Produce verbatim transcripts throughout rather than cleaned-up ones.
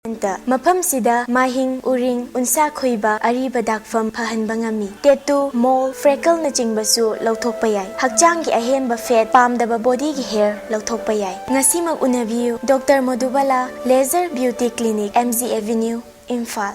ꯃꯐꯝꯁꯤꯗ ꯃꯥꯏꯍꯤꯡ, ꯎꯔꯤꯡ, ꯎꯟꯁꯥ ꯈꯨꯏꯕ, ꯑꯔꯤꯕ ꯗꯥꯛꯐꯝ ꯐꯍꯟꯕ ꯉꯝꯃꯤ꯫ Tattoo, mole, freckleꯅꯆꯤꯡꯕꯁꯨ ꯂꯧꯊꯣꯛꯄ ꯌꯥꯏ꯫ ꯍꯛꯆꯥꯡꯒꯤ ꯑꯍꯦꯟꯕ fat, ꯄꯥꯝꯗꯕ bodyꯒꯤ hair ꯂꯧꯊꯣꯛꯄ ꯌꯥꯏ꯫ ꯉꯁꯤꯃꯛ ꯎꯅꯕꯤꯌꯨ, Doctor Madhubala, Laser Beauty Clinic, M G Avenue, Imphal.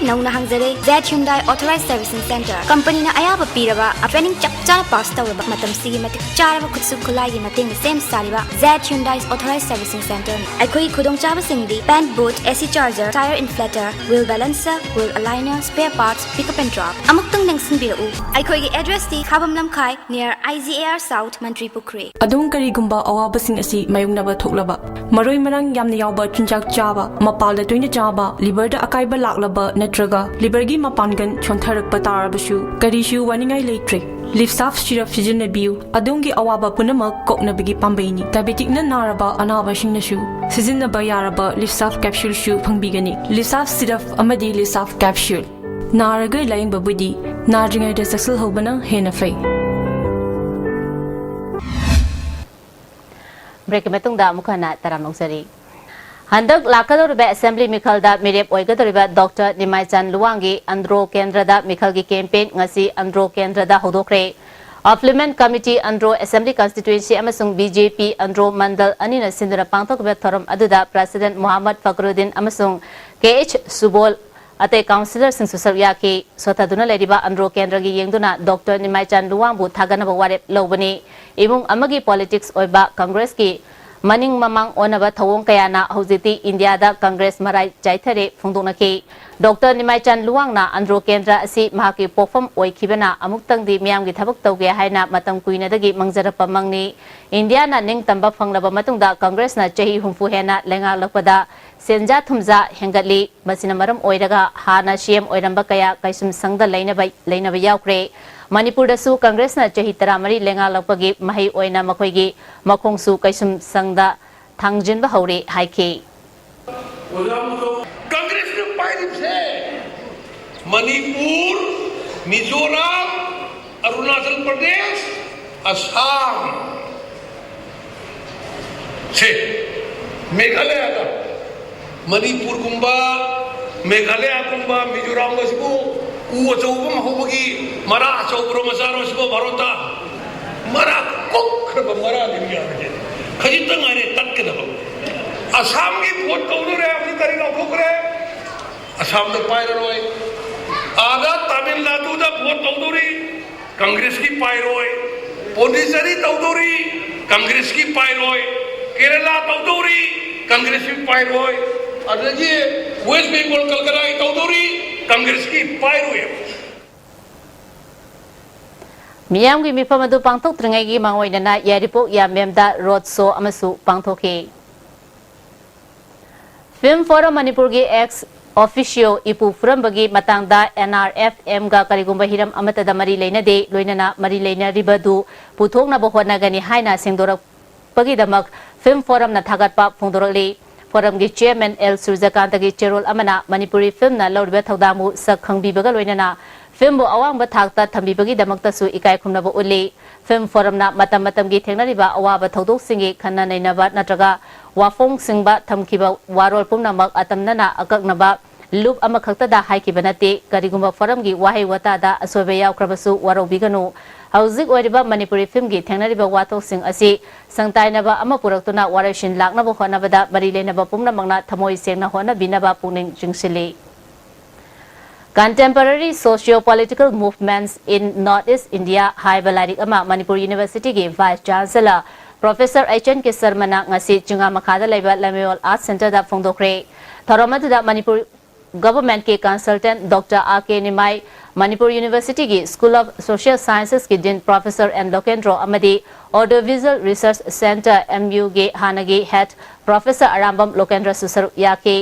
ꯅꯧꯅ ꯍꯥꯡꯖꯔꯦ Z Hyundai Authorized Servicing Center꯫ ꯀꯝꯄꯅꯤꯅ ꯑꯌꯥꯕ ꯄꯤꯔꯕ, training ꯆꯞ ꯆꯥꯅ pass ꯇꯧꯔꯕ, ꯃꯇꯝꯁꯤꯒꯤ ꯃꯇꯤꯛ ꯆꯥꯔꯕ ꯈꯨꯠꯁꯨ ꯈꯨꯠꯂꯥꯏꯒꯤ ꯃꯇꯦꯡꯅ ꯁꯦꯝ ꯁꯥꯔꯤꯕ Z Hyundai Authorized Servicing Centerꯅꯤ꯫ ꯑꯩꯈꯣꯏꯒꯤ ꯈꯨꯗꯣꯡꯆꯥꯕꯁꯤꯡꯗꯤ paint boot, A C charger, tire inflator, wheel balancer, wheel aligner, spare parts, pick up and drop꯫ ꯑꯃꯨꯛꯇꯪ ꯅꯤꯡꯁꯤꯡꯕꯤꯔꯛꯎ, ꯑꯩꯈꯣꯏꯒꯤ addressꯇꯤ ꯈꯥꯕꯝ ꯂꯝꯈꯥꯏ, near I G A R South, ꯃꯟꯇ꯭ꯔꯤ ꯄꯨꯈ꯭ꯔꯤ꯫ ꯑꯗꯣꯝ ꯀꯔꯤꯒꯨꯝꯕ ꯑꯋꯥꯕꯁꯤꯡ ꯑꯁꯤ ꯃꯥꯌꯣꯛꯅꯕ ꯊꯣꯛꯂꯕ, ꯃꯔꯣꯏ ꯃꯔꯥꯡ ꯌꯥꯝꯅ ꯌꯥꯎꯕ ꯆꯤꯟꯖꯥꯛ ꯆꯥꯕ, ꯃꯄꯥꯜꯗ ꯇꯣꯏꯅ ꯆꯥꯕ, liverꯗ ꯑꯀꯥꯏꯕ ꯂꯥꯛꯂꯕ ꯅꯠꯇ꯭ꯔꯒ liverꯒꯤ ꯃꯄꯥꯡꯒꯜ ꯁꯣꯟꯊꯔꯛꯄ ꯇꯥꯔꯕꯁꯨ, ꯀꯔꯤꯁꯨ ꯋꯥꯅꯤꯡꯉꯥꯏ ꯂꯩꯇ꯭ꯔꯦ꯫ Livsaf syrup ꯁꯤꯖꯤꯟꯅꯕꯤꯌꯨ꯫ ꯑꯗꯣꯝꯒꯤ ꯑꯋꯥꯕ ꯄꯨꯝꯅꯃꯛ ꯀꯣꯛꯅꯕꯒꯤ ꯄꯥꯝꯕꯩꯅꯤ꯫ Diabeticꯅ ꯅꯥꯔꯕ ꯑꯅꯥꯕꯁꯤꯡꯅꯁꯨ ꯁꯤꯖꯤꯟꯅꯕ ꯌꯥꯔꯕ Livsaf capsuleꯁꯨ ꯐꯪꯕꯤꯒꯅꯤ꯫ Livsaf syrup ꯑꯃꯗꯤ Livsaf capsule꯫ ꯅꯥꯔꯒ ꯂꯥꯌꯦꯡꯕꯕꯨꯗꯤ ꯅꯥꯗ꯭ꯔꯤꯉꯩꯗ ꯆꯦꯛꯁꯤꯜꯍꯧꯕꯅ ꯍꯦꯟꯅ ꯐꯩ꯫ Breakꯀꯤ ꯃꯇꯨꯡꯗ ꯑꯃꯨꯛ ꯍꯟꯅ ꯇꯔꯥꯝꯅ ꯑꯣꯛꯆꯔꯤ꯫ ꯍꯟꯗꯛ ꯂꯥꯛꯀꯗꯧꯔꯤꯕ assembly ꯃꯤꯈꯜꯗ ꯃꯤꯔꯦꯞ ꯑꯣꯏꯒꯗꯧꯔꯤꯕ Doctor ꯅꯤꯃꯥꯏꯆꯥꯟ ꯂꯨꯋꯥꯡꯒꯤ ꯑꯟꯗ꯭ꯔꯣ ꯀꯦꯟꯗ꯭ꯔꯗ ꯃꯤꯈꯜꯒꯤ campaign ꯉꯁꯤ ꯑꯟꯗ꯭ꯔꯣ ꯀꯦꯟꯗ꯭ꯔꯗ ꯍꯧꯗꯣꯛꯈ꯭ꯔꯦ꯫ Affluent Committee Andro Assembly Constituency ꯑꯃꯁꯨꯡ B J P ꯑꯟꯗ꯭ꯔꯣ ꯃꯟꯗꯜ ꯑꯅꯤꯅ ꯁꯤꯟꯗꯨꯅ ꯄꯥꯡꯊꯣꯛꯈꯤꯕ ꯊꯧꯔꯝ ꯑꯗꯨꯗ President ꯃꯣꯍꯥꯃꯗ ꯐꯀꯔꯨꯗꯤꯟ ꯑꯃꯁꯨꯡ K H ꯁꯨꯕꯣꯜ, ꯑꯇꯩ councillorꯁꯤꯡꯁꯨ ꯁꯔꯨꯛ ꯌꯥꯈꯤ꯫ ꯁꯣꯊꯗꯨꯅ ꯂꯩꯔꯤꯕ ꯑꯟꯗ꯭ꯔꯣ ꯀꯦꯟꯗ꯭ꯔꯒꯤ ꯌꯦꯡꯗꯨꯅ Doctor ꯅꯤꯃꯥꯏꯆꯥꯟ ꯂꯨꯋꯥꯡꯕꯨ ꯊꯥꯒꯠꯅꯕ ꯋꯥꯔꯦꯞ ꯂꯧꯕꯅꯤ꯫ ꯏꯃꯨꯡ ꯑꯃꯒꯤ politics ꯑꯣꯏꯕ Congressꯀꯤ ꯃꯅꯤꯡ ꯃꯃꯥꯡ ꯑꯣꯟꯅꯕ ꯊꯧꯑꯣꯡ ꯀꯌꯥꯅ ꯍꯧꯖꯤꯛꯇꯤ ꯏꯟꯗꯤꯌꯥꯗ Congress ꯃꯔꯥꯏ ꯆꯥꯏꯊꯔꯦ ꯐꯣꯡꯗꯣꯛꯅꯈꯤ꯫ Doctor ꯅꯤꯃꯥꯏꯆꯥꯟ ꯂꯨꯋꯥꯡꯅ ꯑꯟꯗ꯭ꯔꯣ ꯀꯦꯟꯗ꯭ꯔ ꯑꯁꯤ ꯃꯍꯥꯛꯀꯤ ꯄꯣꯛꯐꯝ ꯑꯣꯏꯈꯤꯕꯅ ꯑꯃꯨꯛꯇꯪꯗꯤ ꯃꯤꯌꯥꯝꯒꯤ ꯊꯕꯛ ꯇꯧꯒꯦ ꯍꯥꯏꯅ ꯃꯇꯝ ꯀꯨꯏꯅꯗꯒꯤ ꯃꯪꯖꯔꯛꯄ ꯃꯪꯅꯤ꯫ ꯏꯟꯗꯤꯌꯥꯅ ꯅꯤꯡꯇꯝꯕ ꯐꯪꯂꯕ ꯃꯇꯨꯡꯗ Congressꯅ ꯆꯍꯤ ꯍꯨꯝꯐꯨ ꯍꯦꯟꯅ ꯂꯩꯉꯥꯛꯂꯛꯄꯗ ꯁꯦꯟꯖꯥ ꯊꯨꯝꯖꯥ ꯍꯦꯟꯒꯠꯂꯤ꯫ ꯃꯁꯤꯅ ꯃꯔꯝ ꯑꯣꯏꯔꯒ ꯍꯥꯟꯅ C M ꯑꯣꯏꯔꯝꯕ ꯀꯌꯥ ꯀꯩꯁꯨꯝ ꯁꯪꯗ ꯂꯩꯅꯕ, ꯂꯩꯅꯕ ꯌꯥꯎꯈ꯭ꯔꯦ꯫ ꯃꯅꯤꯄꯨꯔꯗꯁꯨ Congressꯅ ꯆꯍꯤ ꯇꯔꯥꯃꯔꯤ ꯂꯩꯉꯥꯛꯂꯛꯄꯒꯤ ꯃꯍꯩ ꯑꯣꯏꯅ ꯃꯈꯣꯏꯒꯤ ꯃꯈꯣꯡꯁꯨ ꯀꯩꯁꯨꯝ ꯁꯪꯗ ꯊꯥꯡꯖꯤꯟꯕ ꯍꯧꯔꯦ ꯍꯥꯏꯈꯤ꯫ Congressꯅ ꯄꯥꯏꯔꯤꯕꯁꯦ ꯃꯅꯤꯄꯨꯔ, ꯃꯤꯖꯣꯔꯥꯝ, ꯑꯔꯨꯅꯥꯆꯜ ꯄ꯭ꯔꯗꯦꯁ, ꯑꯁꯥꯝ, ꯁꯦ, ꯃꯦꯘꯥꯂꯌꯥꯗ ꯃꯅꯤꯄꯨꯔꯒꯨꯝꯕ, ꯃꯦꯘꯥꯂꯌꯥꯒꯨꯝꯕ, ꯃꯤꯖꯣꯔꯥꯝꯒꯁꯤꯕꯨ ꯎ ꯑꯆꯧꯕ ꯑꯃ ꯍꯧꯕꯒꯤ ꯃꯔꯥ ꯑꯆꯧꯕꯔꯣ ꯃꯆꯥꯔꯣ ꯁꯤꯕꯨ ꯚꯥꯔꯣꯠꯇ? ꯃꯔꯥ ꯀꯣꯛꯈ꯭ꯔꯕ ꯃꯔꯥꯅꯤ ꯌꯥꯔꯒꯦ꯫ ꯈꯖꯤꯛꯇ ꯉꯥꯏꯔꯦ ꯇꯠꯀꯗꯕ꯫ ꯑꯁꯥꯝꯒꯤ ꯚꯣꯠ ꯇꯧꯗꯣꯔꯦ ꯍꯥꯏꯕꯗꯤ ꯀꯔꯤ ꯂꯥꯎꯊꯣꯛꯈ꯭ꯔꯦ? ꯑꯁꯥꯝꯗ ꯄꯥꯏꯔꯔꯣꯏ꯫ ꯑꯥꯗ ꯇꯥꯃꯤꯜ ꯅꯥꯗꯨꯗ ꯚꯣꯠ ꯇꯧꯗꯣꯔꯤ, ꯀꯪꯒ꯭ꯔꯦꯁꯀꯤ ꯄꯥꯏꯔꯣꯏ꯫ ꯄꯣꯟꯗꯤꯆꯦꯔꯤ ꯇꯧꯗꯣꯔꯤ, ꯀꯪꯒ꯭ꯔꯦꯁꯀꯤ ꯄꯥꯏꯔꯣꯏ꯫ ꯀꯦꯔꯂꯥ ꯇꯧꯗꯣꯔꯤ, ꯀꯪꯒ꯭ꯔꯦꯁꯀꯤ ꯄꯥꯏꯔꯣꯏ꯫ ꯑꯗꯨꯗꯒꯤ ꯋꯦꯁ ꯕꯦꯡꯒꯣꯜ ꯀꯜꯀꯇꯥꯒꯤ ꯇꯧꯗꯣꯔꯤ, ꯀꯪꯒ꯭ꯔꯦꯁꯀꯤ ꯄꯥꯏꯔꯣꯏ꯫ ꯃꯤꯌꯥꯝꯒꯤ ꯃꯤꯐꯝ ꯑꯗꯨ ꯄꯥꯡꯊꯣꯛꯇ꯭ꯔꯤꯉꯩꯒꯤ ꯃꯥꯡꯑꯣꯏꯅꯅ ꯌꯥꯏꯔꯤꯄꯣꯛ ꯌꯥꯝꯕꯦꯝꯗ ꯔꯣꯗ ꯁꯣ ꯑꯃꯁꯨ ꯄꯥꯡꯊꯣꯛꯈꯤ꯫ ꯐꯤꯜꯝ ꯐꯣꯔꯝ ꯃꯅꯤꯄꯨꯔꯒꯤ ꯑꯦꯛꯁ ꯑꯣꯐꯤꯁꯤꯌꯣ ꯏꯄꯨ ꯐꯨꯔꯝꯕꯒꯤ ꯃꯇꯥꯡꯗ ꯑꯦꯟ ꯑꯥꯔ ꯑꯦꯐ ꯑꯦꯝꯒ ꯀꯔꯤꯒꯨꯝꯕ ꯍꯤꯔꯝ ꯑꯃꯠꯇꯗ ꯃꯔꯤ ꯂꯩꯅꯗꯦ, ꯂꯣꯏꯅꯅ ꯃꯔꯤ ꯂꯩꯅꯔꯤꯕꯗꯨ ꯄꯨꯊꯣꯛꯅꯕ ꯍꯣꯠꯅꯒꯅꯤ ꯍꯥꯏꯅ ꯁꯦꯡꯗꯣꯔꯛꯄꯒꯤꯗꯃꯛ ꯐꯤꯜꯝ ꯐꯣꯔꯝꯅ ꯊꯥꯒꯠꯄ ꯐꯣꯡꯗꯣꯔꯛꯂꯤ꯫ ꯐꯣꯔꯝꯒꯤ ꯆꯤꯌꯔꯃꯦꯟ ꯑꯦꯜ ꯁꯨꯔꯖꯀꯥꯟꯇꯒꯤ ꯆꯦꯔꯣꯜ ꯑꯃꯅ ꯃꯅꯤꯄꯨꯔꯤ ꯐꯤꯜꯝꯅ ꯂꯧꯔꯤꯕ ꯊꯧꯗꯥꯡꯕꯨ ꯁꯛ ꯈꯪꯕꯤꯕꯒ ꯂꯣꯏꯅꯅ ꯐꯤꯜꯝꯕꯨ ꯑꯋꯥꯡꯕ ꯊꯥꯛꯇ ꯊꯝꯕꯤꯕꯒꯤꯗꯃꯛꯇꯁꯨ ꯏꯀꯥꯏ ꯈꯨꯝꯅꯕ ꯎꯠꯂꯤ꯫ ꯐꯤꯜꯝ ꯐꯣꯔꯝꯅ ꯃꯇꯝ ꯃꯇꯝꯒꯤ ꯊꯦꯡꯅꯔꯤꯕ ꯑꯋꯥꯕ ꯊꯧꯗꯣꯛꯁꯤꯡꯒꯤ ꯈꯟꯅ ꯅꯩꯅꯕ ꯅꯠꯇ꯭ꯔꯒ ꯋꯥꯐꯣꯡꯁꯤꯡꯕ ꯊꯝꯈꯤꯕ ꯋꯥꯔꯣꯜ ꯄꯨꯝꯅꯃꯛ ꯑꯇꯝꯅꯅ ꯑꯀꯛꯅꯕ ꯂꯨꯞ ꯑꯃꯈꯛꯇꯗ ꯍꯥꯏꯈꯤꯕ ꯅꯠꯇꯦ꯫ ꯀꯔꯤꯒꯨꯝꯕ ꯐꯣꯔꯝꯒꯤ ꯋꯥꯍꯩ ꯋꯥꯇꯥꯗ ꯑꯁꯣꯏꯕ ꯌꯥꯎꯈ꯭ꯔꯕꯁꯨ ꯋꯥꯔꯧꯕꯤꯒꯅꯨ꯫ ꯍꯧꯖꯤꯛ ꯑꯣꯏꯔꯤꯕ ꯃꯅꯤꯄꯨꯔꯤ ꯐꯤꯜꯝꯒꯤ ꯊꯦꯡꯅꯔꯤꯕ ꯋꯥꯊꯣꯛꯁꯤꯡ ꯑꯁꯤ ꯁꯪꯇꯥꯏꯅꯕ ꯑꯃ ꯄꯨꯔꯛꯇꯨꯅ ꯋꯥꯔꯣꯏꯁꯤꯟ ꯂꯥꯛꯅꯕ ꯍꯣꯠꯅꯕꯗ ꯃꯔꯤ ꯂꯩꯅꯕ ꯄꯨꯝꯅꯃꯛꯅ ꯊꯃꯣꯏ ꯁꯦꯡꯅ ꯍꯣꯠꯅꯕꯤꯅꯕ ꯄꯨꯛꯅꯤꯡ ꯆꯤꯡꯁꯤꯜꯂꯤ꯫ Contemporary Socio-Political Movements in North East India ꯍꯥꯏꯕ ꯂꯥꯏꯔꯤꯛ ꯑꯃ ꯃꯅꯤꯄꯨꯔ ꯌꯨꯅꯤꯚꯔꯁꯤꯇꯤꯒꯤ vice chancellor professor H N K ꯁꯔꯃꯅ ꯉꯁꯤ ꯆꯤꯡꯉꯥ ꯃꯈꯥꯗ ꯂꯩꯕ ꯂꯩꯃꯌꯣꯜ ꯑꯥꯔꯠ ꯁꯦꯟꯇꯔꯗ ꯐꯣꯡꯗꯣꯛꯈ꯭ꯔꯦ꯫ ꯊꯧꯔꯝ ꯑꯗꯨꯗ ꯃꯅꯤꯄꯨꯔ ꯒꯚꯔꯟꯃꯦꯟꯠꯀꯤ consultant doctor R K Nimai, Manipur ꯌꯨꯅꯤꯚꯔꯁꯤꯇꯤꯒꯤ ꯁ꯭ꯀꯨꯜ ꯑꯣꯐ ꯁꯣꯁꯤꯌꯦꯜ ꯁꯥꯏꯟꯁꯦꯁꯀꯤ ꯗꯤꯟ ꯄ꯭ꯔꯣꯐꯦꯁꯔ ꯑꯦꯟ ꯂꯣꯀꯦꯟꯗ꯭ꯔꯣ ꯑꯃꯗꯤ audio visual research centre, M ꯌꯨꯒꯤ ꯍꯥꯟꯅꯒꯤ ꯍꯦꯗ ꯄ꯭ꯔꯣꯐꯦꯁꯔ ꯑꯔꯥꯝꯕꯝ ꯂꯣꯀꯦꯟꯗ꯭ꯔꯁꯨ ꯁꯔꯨꯛ ꯌꯥꯈꯤ꯫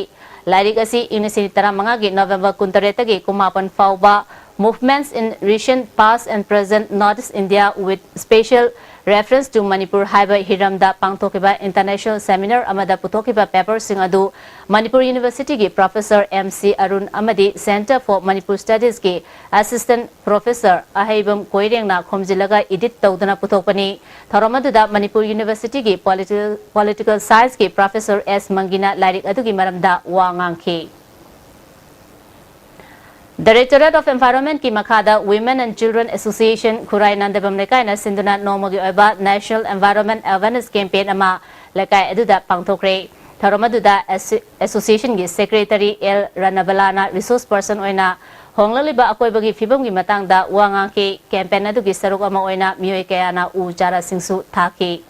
ꯂꯥꯏꯔꯤꯛ ꯑꯁꯤ ꯏꯪ ꯂꯤꯁꯤꯡ ꯇꯔꯥꯃꯉꯥꯒꯤ ꯅꯣꯕꯦꯝꯕꯔ ꯀꯨꯟꯇꯔꯦꯠꯇꯒꯤ ꯀꯨꯟꯃꯥꯄꯟ ꯐꯥꯎꯕ Movements in Recent Past and Present North East India with Special Reference to Manipur ꯍꯥꯏꯕ ꯍꯤꯔꯝꯗ ꯄꯥꯡꯊꯣꯛꯈꯤꯕ international seminar ꯑꯃꯗ ꯄꯨꯊꯣꯛꯈꯤꯕ paperꯁꯤꯡ ꯑꯗꯨ Manipur Universityꯒꯤ Professor M C Arun ꯑꯃꯗꯤ Centre for Manipur Studiesꯀꯤ Assistant Professor Aheibam ꯀꯣꯏꯔꯦꯡꯅ ꯈꯣꯝꯖꯤꯜꯂꯒ edit ꯇꯧꯗꯨꯅ ꯄꯨꯊꯣꯛꯄꯅꯤ꯫ ꯊꯧꯔꯝ ꯑꯗꯨꯗ Manipur Universityꯒꯤ Political, Political Scienceꯀꯤ Professor S ꯃꯪꯒꯤꯅ ꯂꯥꯏꯔꯤꯛ ꯑꯗꯨꯒꯤ ꯃꯔꯝꯗ ꯋꯥ ꯉꯥꯡꯈꯤ꯫ Directorate of Environmentꯀꯤ ꯃꯈꯥꯗ Women and Children Association ꯈꯨꯔꯥꯏ ꯅꯥꯟꯗꯕꯝ ꯂꯩꯀꯥꯏꯅ ꯁꯤꯟꯗꯨꯅ ꯅꯣꯡꯃꯒꯤ ꯑꯣꯏꯕ National Environment Awareness Campaign ꯑꯃ ꯂꯩꯀꯥꯏ ꯑꯗꯨꯗ ꯄꯥꯡꯊꯣꯛꯈ꯭ꯔꯦ꯫ ꯊꯧꯔꯝ ꯑꯗꯨꯗ ꯑꯦꯁꯣ-, Associationꯒꯤ Secretary L ꯔꯅꯕꯂꯥꯅ resource person ꯑꯣꯏꯅ ꯍꯣꯡꯂꯛꯂꯤꯕ ꯑꯀꯣꯏꯕꯒꯤ ꯐꯤꯕꯝꯒꯤ ꯃꯇꯥꯡꯗ ꯋꯥ ꯉꯥꯡꯈꯤ꯫ Campaign ꯑꯗꯨꯒꯤ ꯁꯔꯨꯛ ꯑꯃ ꯑꯣꯏꯅ ꯃꯤꯑꯣꯏ ꯀꯌꯥꯅ ꯎ ꯆꯥꯔꯥꯁꯤꯡꯁꯨ ꯊꯥꯈꯤ꯫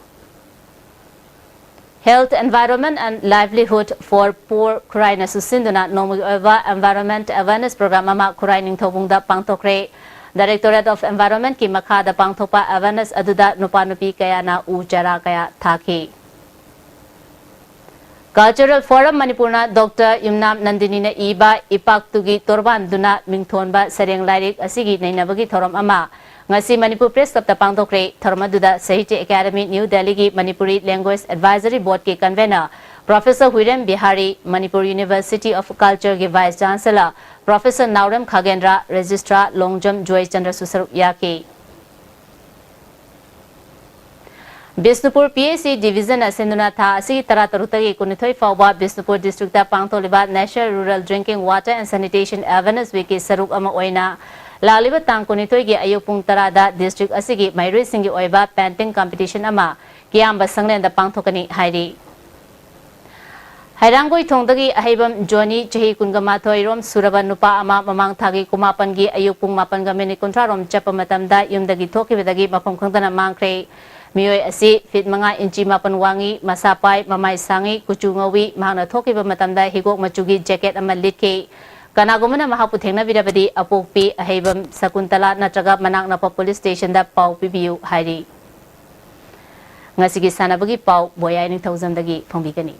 Health, Environment and Livelihood for Poor ꯈꯨꯔꯥꯏꯅꯁꯨ ꯁꯤꯟꯗꯨꯅ ꯅꯣꯡꯃꯒꯤ ꯑꯣꯏꯕ Environment Awareness Program ꯑꯃ ꯈꯨꯔꯥꯏ ꯅꯤꯡꯊꯧꯕꯨꯡꯗ ꯄꯥꯡꯊꯣꯛꯈ꯭ꯔꯦ꯫ Directorate of Environmentꯀꯤ ꯃꯈꯥꯗ ꯄꯥꯡꯊꯣꯛꯄ awareness ꯑꯗꯨꯗ ꯅꯨꯄꯥ ꯅꯨꯄꯤ ꯀꯌꯥꯅ ꯎ ꯆꯥꯔꯥ ꯀꯌꯥ ꯊꯥꯈꯤ꯫ Cultural Forum ꯃꯅꯤꯄꯨꯔꯅ Doctor ꯌꯨꯝꯅꯥꯝ ꯅꯟꯗꯤꯅꯤꯅ ꯏꯕ ꯏꯄꯥꯛꯇꯨꯒꯤ ꯇꯣꯔꯕꯥꯟꯗꯨꯅ ꯃꯤꯡꯊꯣꯟꯕ ꯁꯩꯔꯦꯡ ꯂꯥꯏꯔꯤꯛ ꯑꯁꯤꯒꯤ ꯅꯩꯅꯕꯒꯤ ꯊꯧꯔꯝ ꯑꯃ ꯉꯁꯤ ꯃꯅꯤꯄꯨꯔ Press Clubꯇ ꯄꯥꯡꯊꯣꯛꯈ꯭ꯔꯦ꯫ ꯊꯧꯔꯝ ꯑꯗꯨꯗ Sahitya Academy New Delhiꯒꯤ Manipuri Language Advisory Boardꯀꯤ convener Professor ꯍꯨꯏꯔꯦꯝ Bihari, Manipur University of Cultureꯒꯤ Vice Chancellor Professor Naorem ꯈꯥꯒꯦꯟꯗ꯭ꯔ, Registrar Longjam ꯖꯣꯏꯆꯟꯗ꯭ꯔꯁꯨ ꯁꯔꯨꯛ ꯌꯥꯈꯤ꯫ ꯕꯤꯁꯅꯨꯄꯨꯔ P H C Divisionꯅ ꯁꯤꯟꯗꯨꯅ ꯊꯥ ꯑꯁꯤꯒꯤ ꯇꯔꯥꯇꯔꯨꯛꯇꯒꯤ ꯀꯨꯟꯅꯤꯊꯣꯏ ꯐꯥꯎꯕ Bishnupur districtꯇ ꯄꯥꯡꯊꯣꯛꯂꯤꯕ National Rural Drinking Water and Sanitation Awareness Weekꯀꯤ ꯁꯔꯨꯛ ꯑꯃ ꯑꯣꯏꯅ ꯂꯥꯛꯂꯤꯕ ꯇꯥꯡ ꯀꯨꯟꯅꯤꯊꯣꯏꯒꯤ ꯑꯌꯨꯛ ꯄꯨꯡ ꯇꯔꯥꯗ district ꯑꯁꯤꯒꯤ ꯃꯍꯩꯔꯣꯏꯁꯤꯡꯒꯤ ꯑꯣꯏꯕ painting competition ꯑꯃ ꯀꯤꯌꯥꯝꯕ ꯁꯪꯂꯦꯟꯗ ꯄꯥꯡꯊꯣꯛꯀꯅꯤ ꯍꯥꯏꯔꯤ꯫ ꯍꯩꯔꯥꯡꯒꯣꯏ ꯊꯣꯡꯗꯒꯤ ꯑꯍꯩꯕꯝ ꯖꯣꯅꯤ, ꯆꯍꯤ ꯀꯨꯟꯒ ꯃꯥꯊꯣꯏ ꯔꯣꯝ ꯁꯨꯔꯕ ꯅꯨꯄꯥ ꯑꯃ, ꯃꯃꯥꯡ ꯊꯥꯒꯤ ꯀꯨꯟꯃꯥꯄꯟꯒꯤ ꯑꯌꯨꯛ ꯄꯨꯡ ꯃꯥꯄꯟꯒ minute ꯀꯨꯟꯊ꯭ꯔꯥ ꯔꯣꯝ ꯆꯠꯄ ꯃꯇꯝꯗ ꯌꯨꯝꯗꯒꯤ ꯊꯣꯛꯈꯤꯕꯗꯒꯤ ꯃꯐꯝ ꯈꯪꯗꯅ ꯃꯥꯡꯈ꯭ꯔꯦ꯫ ꯃꯤꯑꯣꯏ ꯑꯁꯤ feet ꯃꯉꯥ inch ꯃꯥꯄꯟ ꯋꯥꯡꯏ, ꯃꯁꯥ ꯄꯥꯏ, ꯃꯃꯥꯏ ꯁꯥꯡꯏ, ꯀꯨꯆꯨ ꯉꯧꯏ꯫ ꯃꯍꯥꯛꯅ ꯊꯣꯛꯈꯤꯕ ꯃꯇꯝꯗ ꯍꯤꯒꯣꯛ ꯃꯆꯨꯒꯤ jacket ꯑꯃ ꯂꯤꯠꯈꯤ꯫ ꯀꯅꯥꯒꯨꯝꯕꯅ ꯃꯍꯥꯛꯄꯨ ꯊꯦꯡꯅꯕꯤꯔꯕꯗꯤ ꯑꯄꯣꯛꯄꯤ ꯑꯍꯩꯕꯝ ꯁꯀꯨꯟꯇꯂꯥ ꯅꯠꯇ꯭ꯔꯒ ꯃꯅꯥꯛ ꯅꯛꯄ police stationꯗ ꯄꯥꯎ ꯄꯤꯕꯤꯌꯨ ꯍꯥꯏꯔꯤ꯫ ꯉꯁꯤꯒꯤ ꯁꯥꯟꯅꯕꯒꯤ ꯄꯥꯎ ꯕꯣꯌꯥꯏ ꯅꯤꯡꯊꯧꯖꯝꯗꯒꯤ ꯐꯣꯡꯕꯤꯒꯅꯤ꯫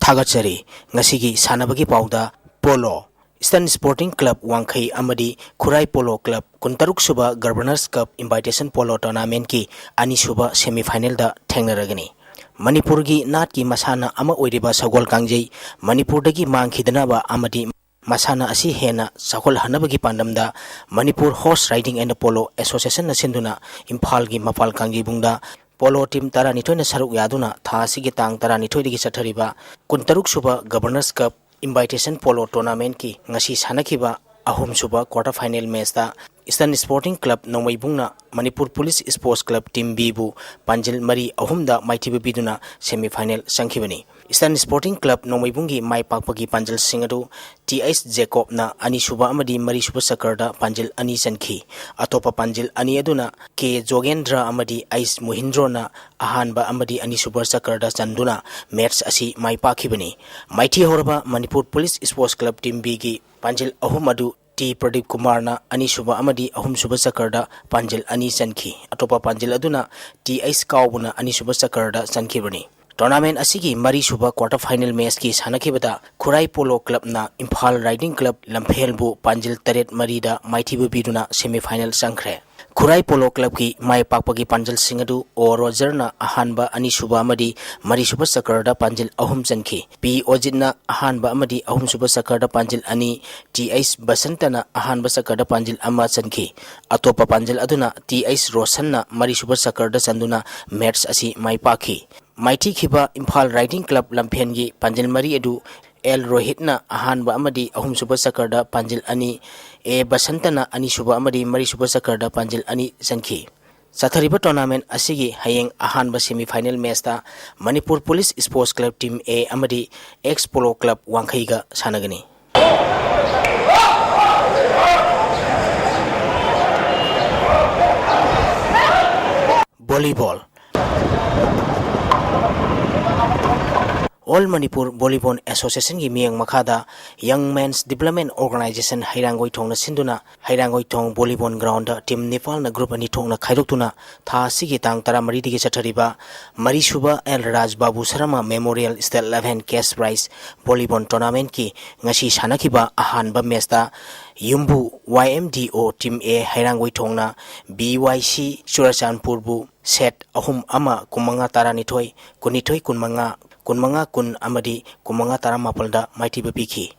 ꯊꯥꯒꯠꯆꯔꯤ꯫ ꯉꯁꯤꯒꯤ ꯁꯥꯟꯅꯕꯒꯤ ꯄꯥꯎꯗ ꯄꯣꯂꯣ, Eastern Sporting Club ꯋꯥꯡꯈꯩ ꯑꯃꯗꯤ ꯈꯨꯔꯥꯏ ꯄꯣꯂꯣ ꯀ꯭ꯂꯕ ꯀꯨꯟꯇꯔꯨꯛ ꯁꯨꯕ Governors Cup Invitation Polo Tournamentꯀꯤ ꯑꯅꯤꯁꯨꯕ semifinalꯗ ꯊꯦꯡꯅꯔꯒꯅꯤ꯫ ꯃꯅꯤꯄꯨꯔꯒꯤ ꯅꯥꯠꯀꯤ ꯃꯁꯥꯟꯅ ꯑꯃ ꯑꯣꯏꯔꯤꯕ ꯁꯒꯣꯜ ꯀꯥꯡꯖꯩ ꯃꯅꯤꯄꯨꯔꯗꯒꯤ ꯃꯥꯡꯈꯤꯗꯅꯕ ꯑꯃꯗꯤ ꯃꯁꯥꯟꯅ ꯑꯁꯤ ꯍꯦꯟꯅ ꯆꯥꯎꯈꯠꯍꯟꯅꯕꯒꯤ ꯄꯥꯟꯗꯝꯗ Manipur Horse Riding and Polo Associationꯅ ꯁꯤꯟꯗꯨꯅ ꯏꯝꯐꯥꯜꯒꯤ ꯃꯄꯥꯜ ꯀꯥꯡꯖꯩꯕꯨꯡꯗ ꯄꯣꯂꯣ team ꯇꯔꯥꯅꯤꯊꯣꯏꯅ ꯁꯔꯨꯛ ꯌꯥꯗꯨꯅ ꯊꯥ ꯑꯁꯤꯒꯤ ꯇꯥꯡ ꯇꯔꯥꯅꯤꯊꯣꯏꯗꯒꯤ ꯆꯠꯊꯔꯤꯕ ꯀꯨꯟꯇꯔꯨꯛ ꯁꯨꯕ Governors Cup Invitation Polo Tournamentꯀꯤ ꯉꯁꯤ ꯁꯥꯟꯅꯈꯤꯕ ꯑꯍꯨꯝꯁꯨꯕ quarter final matchꯇ Eastern Sporting Club ꯅꯣꯡꯃꯩꯕꯨꯡꯅ Manipur Police Sports Club Team Bꯕꯨ ꯄꯥꯟꯖꯤꯜ ꯃꯔꯤ ꯑꯍꯨꯝꯗ ꯃꯥꯏꯊꯤꯕ ꯄꯤꯗꯨꯅ semifinal ꯆꯪꯈꯤꯕꯅꯤ꯫ Eastern Sporting Club ꯅꯣꯡꯃꯩꯕꯨꯡꯒꯤ ꯃꯥꯏ ꯄꯥꯛꯄꯒꯤ ꯄꯥꯟꯖꯜꯁꯤꯡ ꯑꯗꯨ ꯇꯤ ꯑꯩꯁ ꯖꯦꯀꯣꯕꯅ ꯑꯅꯤꯁꯨꯕ ꯑꯃꯗꯤ ꯃꯔꯤꯁꯨꯕ ꯆꯀꯔꯗ ꯄꯥꯟꯖꯤꯜ ꯑꯅꯤ ꯆꯟꯈꯤ꯫ ꯑꯇꯣꯞꯄ ꯄꯥꯟꯖꯤꯜ ꯑꯅꯤ ꯑꯗꯨꯅ ꯀꯦ ꯖꯣꯒꯦꯟꯗ꯭ꯔ ꯑꯃꯗꯤ ꯑꯩꯁ ꯃꯣꯍꯤꯟꯗ꯭ꯔꯣꯅ ꯑꯍꯥꯟꯕ ꯑꯃꯗꯤ ꯑꯅꯤꯁꯨꯕ ꯆꯀꯔꯗ ꯆꯟꯗꯨꯅ match ꯑꯁꯤ ꯃꯥꯏ ꯄꯥꯛꯈꯤꯕꯅꯤ꯫ ꯃꯥꯏꯊꯤ ꯍꯧꯔꯕ Manipur Police Sports Club Team Bꯒꯤ ꯄꯥꯟꯖꯤꯜ ꯑꯍꯨꯝ ꯑꯗꯨ ꯇꯤ ꯄ꯭ꯔꯗꯤꯞ ꯀꯨꯃꯥꯔꯅ ꯑꯅꯤꯁꯨꯕ ꯑꯃꯗꯤ ꯑꯍꯨꯝꯁꯨꯕ ꯆꯀꯔꯗ ꯄꯥꯟꯖꯤꯜ ꯑꯅꯤ ꯆꯟꯈꯤ꯫ ꯑꯇꯣꯞꯄ ꯄꯥꯟꯖꯤꯜ ꯑꯗꯨꯅ ꯇꯤ ꯑꯩꯁ ꯀꯥꯎꯕꯅ ꯑꯅꯤꯁꯨꯕ ꯆꯀꯔꯗ ꯆꯟꯈꯤꯕꯅꯤ꯫ Tournament ꯑꯁꯤꯒꯤ ꯃꯔꯤꯁꯨꯕ quarter final matchꯀꯤ ꯁꯥꯟꯅꯈꯤꯕꯗ ꯈꯨꯔꯥꯏ ꯄꯣꯂꯣ ꯀ꯭ꯂꯕꯅ ꯏꯝꯐꯥꯜ ꯔꯥꯏꯗꯤꯡ ꯀ꯭ꯂꯕ ꯂꯝꯐꯦꯜꯕꯨ ꯄꯥꯟꯖꯤꯜ ꯇꯔꯦꯠ ꯃꯔꯤꯗ ꯃꯥꯏꯊꯤꯕ ꯄꯤꯗꯨꯅ semifinal ꯆꯪꯈ꯭ꯔꯦ꯫ ꯈꯨꯔꯥꯏ ꯄꯣꯂꯣ ꯀ꯭ꯂꯕꯀꯤ ꯃꯥꯏ ꯄꯥꯛꯄꯒꯤ ꯄꯥꯟꯖꯜꯁꯤꯡ ꯑꯗꯨ ꯑꯣ ꯔꯣꯖꯔꯅ ꯑꯍꯥꯟꯕ, ꯑꯅꯤꯁꯨꯕ ꯑꯃꯗꯤ ꯃꯔꯤꯁꯨꯕ ꯆꯀꯔꯗ ꯄꯥꯟꯖꯤꯜ ꯑꯍꯨꯝ ꯆꯟꯈꯤ꯫ ꯄꯤ ꯑꯣꯖꯤꯠꯅ ꯑꯍꯥꯟꯕ ꯑꯃꯗꯤ ꯑꯍꯨꯝꯁꯨꯕ ꯆꯀꯔꯗ ꯄꯥꯟꯖꯤꯜ ꯑꯅꯤ, ꯇꯤ ꯑꯩꯁ ꯕꯁꯟꯇꯅ ꯑꯍꯥꯟꯕ ꯆꯀꯔꯗ ꯄꯥꯟꯖꯤꯜ ꯑꯃ ꯆꯟꯈꯤ꯫ ꯑꯇꯣꯞꯄ ꯄꯥꯟꯖꯤꯜ ꯑꯗꯨꯅ ꯇꯤ ꯑꯩꯁ ꯔꯣꯁꯟꯅ ꯃꯔꯤꯁꯨꯕ ꯆꯀꯔꯗ ꯆꯟꯗꯨꯅ match ꯑꯁꯤ ꯃꯥꯏ ꯄꯥꯛꯈꯤ꯫ ꯃꯥꯏꯊꯤꯈꯤꯕ ꯏꯝꯐꯥꯜ ꯔꯥꯏꯗꯤꯡ ꯀ꯭ꯂꯕ ꯂꯝꯐꯦꯜꯒꯤ ꯄꯥꯟꯖꯤꯜ ꯃꯔꯤ ꯑꯗꯨ ꯑꯦꯜ ꯔꯣꯍꯤꯠꯅ ꯑꯍꯥꯟꯕ ꯑꯃꯗꯤ ꯑꯍꯨꯝꯁꯨꯕ ꯆꯀꯔꯗ ꯄꯥꯟꯖꯤꯜ ꯑꯅꯤ, ꯑꯦ ꯕꯁꯟꯇꯅ ꯑꯅꯤꯁꯨꯕ ꯑꯃꯗꯤ ꯃꯔꯤꯁꯨꯕ ꯆꯀꯔꯗ ꯄꯥꯟꯖꯤꯜ ꯑꯅꯤ ꯆꯟꯈꯤ꯫ ꯆꯠꯊꯔꯤꯕ tournament ꯑꯁꯤꯒꯤ ꯍꯌꯦꯡ ꯑꯍꯥꯟꯕ semifinal matchꯇ Manipur Police Sports Club Team A ꯑꯃꯗꯤ Ex Polo Club ꯋꯥꯡꯈꯩꯒ ꯁꯥꯟꯅꯒꯅꯤ꯫ Volleyball꯫ All Manipur Volleyball Association ꯒꯤ ꯃꯤꯠꯌꯦꯡ ꯃꯈꯥꯗ Young Men's Development Organization ꯍꯩꯔꯥꯡꯒꯣꯏꯊꯣꯡꯅ ꯁꯤꯟꯗꯨꯅ ꯍꯩꯔꯥꯡꯒꯣꯏꯊꯣꯡ volleyball ground ꯗ team ꯅꯤꯄꯥꯜꯅ group ꯑꯅꯤ ꯊꯣꯛꯅ ꯈꯥꯏꯗꯣꯛꯇꯨꯅ ꯊꯥ ꯑꯁꯤꯒꯤ ꯇꯥꯡ ꯇꯔꯥꯃꯔꯤꯗꯒꯤ ꯆꯠꯊꯔꯤꯕ ꯃꯔꯤꯁꯨꯕ ꯑꯦꯜ ꯔꯥꯖ ꯕꯥꯕꯨ Sharma Memorial State Eleven Cash Prize Volleyball Tournament ꯀꯤ ꯉꯁꯤ ꯁꯥꯟꯅꯈꯤꯕ ꯑꯍꯥꯟꯕ match ꯇ ꯌꯨꯝꯕꯨ Y M D O Team A ꯍꯩꯔꯥꯡꯒꯣꯏꯊꯣꯡꯅ B Y C ꯆꯨꯔꯆꯥꯟꯄꯨꯔꯕꯨ set ꯑꯍꯨꯝ ꯑꯃ, ꯀꯨꯟꯃꯉꯥ ꯇꯔꯥꯅꯤꯊꯣꯏ, ꯀꯨꯟꯅꯤꯊꯣꯏ ꯀꯨꯟꯃꯉꯥ, ꯀꯨꯟꯃꯉꯥ ꯀꯨꯟ ꯑꯃꯗꯤ ꯀꯨꯟꯃꯉꯥ ꯇꯔꯥꯃꯥꯄꯜꯗ ꯃꯥꯏꯊꯤꯕ ꯄꯤꯈꯤ꯫